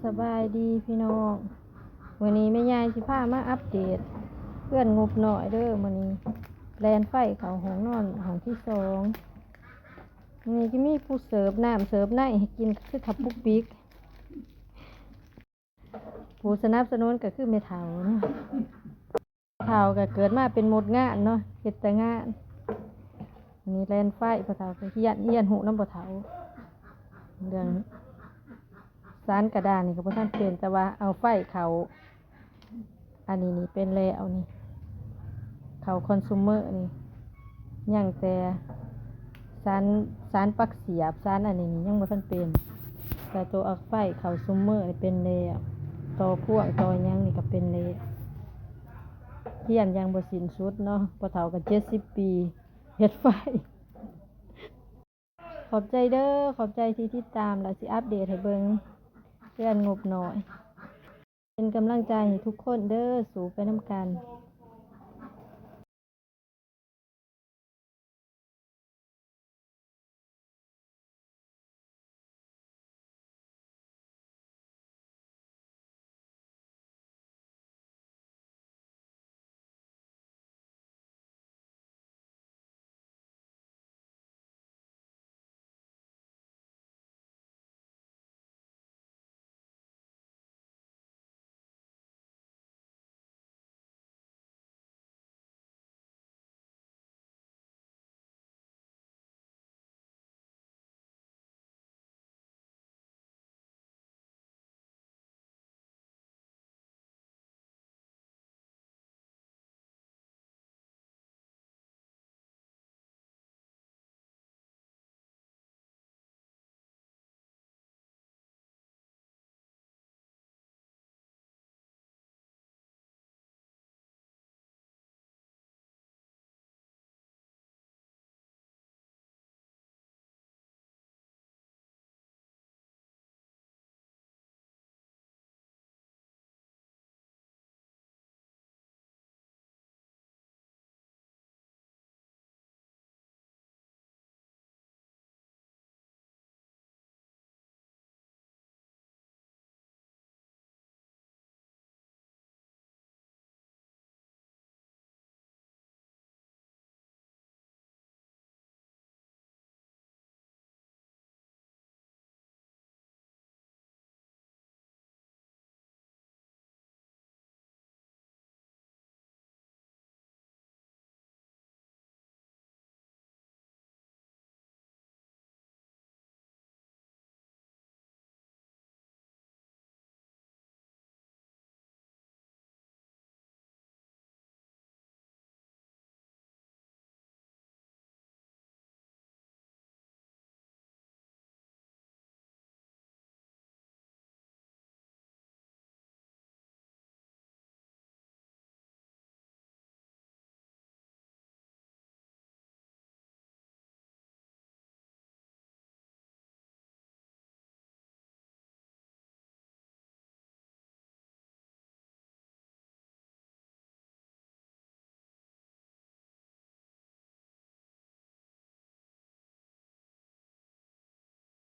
ສະບາຍດີພີ່ນ້ອງ ມື້ນີ້ແມ່ຍາຍຊິພາມາອັບເດດເຮືອນງົບນ້ອຍເດີ. ມື້ນີ້ແລ່ນໄຟເຂົ້າຫ້ອງນອນຫ້ອງທີສອງ. ມື້ນີ້ກໍມີຜູ້ເສີບນ້ຳເສີບໃນໃຫ້ກິນ ກໍຄືເຖົ້າປຸກປິກ. ຜູ້ສະໜັບສະໜູນກໍຄືແມ່ເຖົ້າເນາະ. ເຖົ້າກໍເກີດມາເປັນມົດງານເນາະ ເຮັດແຕ່ງານ. ນີ້ແລ່ນໄຟ ພໍ່ເຖົ້າກໍຮຽນ ຮຽນຮູ້ນຳພໍ່ເຖົ້າ. ເລື່ອງສານກະດານນີ້ກໍບໍ່ທັນເປັນ ແຕ່ວ່າເອົາໄຟເຂົ້າ ອັນນີ້ນີ້ເປັນແລ້ວນີ້ ເຂົ້າຄອນຊູມເມີນີ້ ຍັງແຕ່ສານ ສານປັກສຽບ ສານອັນນີ້ນີ້ຍັງບໍ່ທັນເປັນ. ແຕ່ໂຕອັກໄຟເຂົ້າຊູມເມີນີ້ເປັນແລ້ວ ຕໍ່ພວງຕໍ່ຫຍັງນີ້ກໍເປັນແລ້ວ. ຮຽນຢ່າງບໍ່ສິ້ນສຸດເນາະ ພໍ່ເຖົ້າກໍເຈັດສິບປີ ເຮັດໄຟ. ຂອບໃຈເດີ ຂອບໃຈທີ່ຕິດຕາມ ແລະ ຊິອັບເດດໃຫ້ເບິ່ງເຮືອນງົບນ້ອຍ. ເປັນກຳລັງໃຈໃຫ້ທຸກຄົນເດີ ສູ້ໄປນຳກັນ.